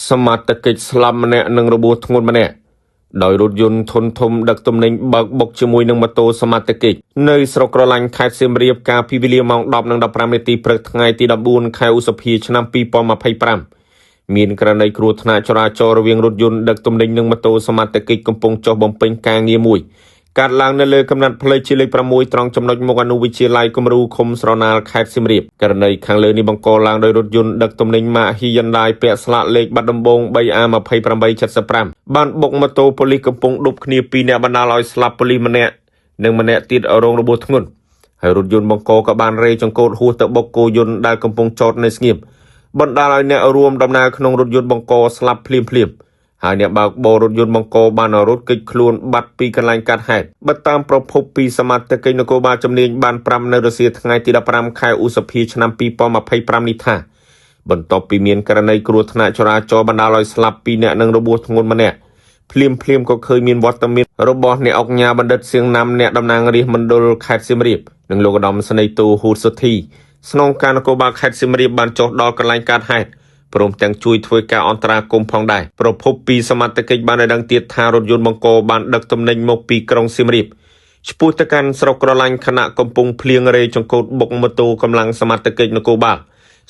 សមត្ថកិច្ចស្លាប់ម្នាក់និងរបួសធ្ងន់ម្នាក់ដោយរថយន្តធុនធំដឹកទំនិញបើកបុកជាមួយនឹងម៉ូតូសមត្ថកិច្ចនៅស្រុកក្រឡាញ់ខេត្តសៀមរាបកាលពីវេលាម៉ោង10:15នាទីព្រឹកថ្ងៃទី14ខែឧសភាឆ្នាំ2025មានករណីគ្រោះថ្នាក់ចរាចរណ៍រវាងរថយន្តដឹកទំនិញនិងម៉ូតូសមត្ថកិច្ចកំពុងចុះបំពេញការងារមួយកើតឡើងនៅលើកំណាត់ផ្លូវជាលេខ6ត្រង់ចំណុចមុខអនុវិទ្យាល័យគំរូឃុំស្រណាលខេត្តសៀមរាបករណីខាងលើនេះបង្កឡើងដោយរថយន្តដឹកទំនិញម៉ាក Hyundai ពាក់ស្លាកលេខបាត់ដំបង 3A2875 បានបុកម៉ូតូប៉ូលីសកំពុងឌុបគ្នាពីរនាក់បណ្ដាលឲ្យស្លាប់ប៉ូលីសម្នាក់និងម្នាក់ទៀតរងរបួសធ្ងន់ហើយរថយន្តបង្កក៏បានរេចង្កូតហួសទៅបុកគោយន្តដែលកំពុងចតនៅស្ងៀមបណ្ដាលឲ្យអ្នករួមដំណើរក្នុងរថយន្តបង្កស្លាប់ភ្លាមៗហើយអ្នកបើកបររថយន្តបង្កបានរត់គេចខ្លួនបាត់ពីកន្លែងកាត់ហេតុបើតាមប្រភពពីសមត្ថកិច្ចនគរបាលជំនាញបានប្រាំនៅរសៀលថ្ងៃទី15ខែឧសភាឆ្នាំ2025នេះថាបន្ទាប់ពីមានករណីគ្រោះថ្នាក់ចរាចរណ៍បណ្ដាលឲ្យស្លាប់2នាក់និងរបួសធ្ងន់ម្នាក់ភ្លាមភ្លាមក៏ឃើញមានវត្តមានរបស់អ្នកអង្គញាបណ្ឌិតសៀងណាំអ្នកតំណាងរាស្ត្រមណ្ឌលខេត្តសៀមរាបនិងលោកឧត្តមសេនីយ៍តូហ៊ូតសុធីស្នងការនគរបាលខេត្តសៀមរាបបានចុះដល់កន្លែងកើតហេតុព្រមទាំងជួយធ្វើការអន្តរាគមន៍ផងដែរប្រភពពីសមត្ថកិច្ចបានឲ្យដឹងទៀតថារថយន្តបង្កបានដឹកទំនិញមកពីក្រុងសៀមរាបឆ្ពោះទៅកាន់ស្រុកក្រឡាញ់ខណៈកំពុងភ្លៀងរេចង្កូតបុកម៉ូតូកម្លាំងសមត្ថកិច្ចនគរបាល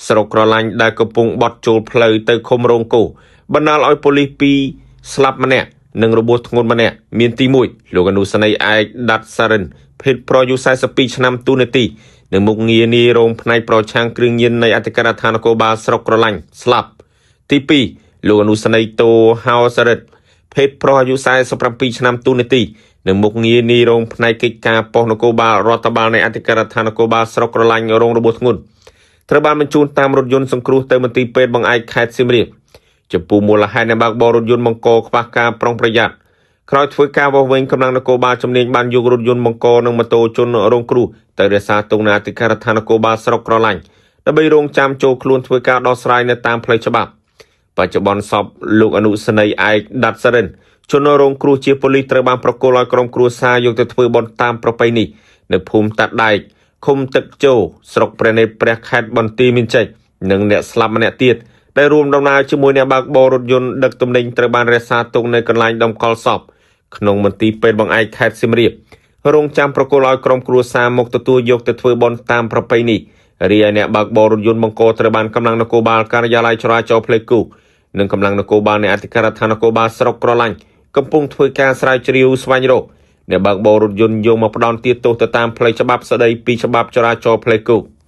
ស្រុកក្រឡាញ់ដែលកំពុងបត់ចូលផ្លូវទៅឃុំរងគោបណ្ដាលឲ្យប៉ូលីសពីរស្លាប់ម្នាក់និងរបួសធ្ងន់ម្នាក់មានទី1លោកអនុសេនីយ៍ឯកដាត់សារិនភេទប្រុសអាយុ42ឆ្នាំទូនាទីនិងមុខងារនាយរងផ្នែកប្រឆាំងគ្រឿងញៀននៃអធិការដ្ឋាននគរបាលស្រុកក្រឡាញ់ស្លាប់ទី2លោកអនុសេនីយ៍តូហៅសារិតភេទប្រុសអាយុ47ឆ្នាំទូនាទីនិងមុខងារនាយរងផ្នែកកិច្ចការប៉ុស្តិ៍នគរបាលរដ្ឋបាលនៃអធិការដ្ឋាននគរបាលស្រុកក្រឡាញ់រងរបួសធ្ងន់ត្រូវបានបញ្ជូនតាមរថយន្តសង្គ្រោះទៅមន្ទីរពេទ្យបង្អែកខេត្តសៀមរាបចំពោះមូលហេតុនៃបើកបររថយន្តបង្កខ្វះការប្រុងប្រយ័ត្នក្រោយធ្វើការវាស់វែងកម្លាំងនគរបាលជំនាញបានយករថយន្តបង្កនិងម៉ូតូជនរងគ្រោះទៅរក្សាទុកនៅអធិការដ្ឋាននគរបាលស្រុកក្រឡាញ់ដើម្បីរងចាំចូលខ្លួនធ្វើការដោះស្រាយនៅតាមផ្លូវច្បាប់បច្ចុប្បន្នសពលោកអនុសេនីយ៍ឯកដាត់សរិនជនរងគ្រោះជាប៉ូលីសត្រូវបានប្រគល់ឲ្យក្រុមគ្រួសារយកទៅធ្វើបុណ្យតាមប្រពៃណីនៅភូមិតាដែកឃុំទឹកជោស្រុកព្រះនេត្រព្រះខេត្តបន្ទាយមានជ័យនិងអ្នកស្លាប់ម្នាក់ទៀតដែលរួមដំណើរជាមួយអ្នកបើកបររថយន្តដឹកទំនិញត្រូវបានរក្សាទុកនៅកន្លែងដំកល់សពក្នុងមន្ទីរពេទ្យបង្អែកខេត្តសៀមរាបរងចាំប្រគល់ឲ្យក្រុមគ្រួសារមកទទួលយកទៅធ្វើបុណ្យតាមប្រពៃណីរីឯអ្នកបើកបររថយន្តបង្កត្រូវបានកម្លាំងនគរបាលការិយាល័យចរាចរណ៍ផ្លូវគោកនិងកម្លាំងនគរបាលនៃអធិការដ្ឋាននគរបាលស្រុកក្រឡាញ់កំពុងធ្វើការស្រាវជ្រាវស្វែងរកអ្នកបើកបររថយន្តយកមកផ្ដន្ទាទោសទៅតាមផ្លូវច្បាប់ស្តីពីច្បាប់ចរាចរណ៍ផ្លូវគោក។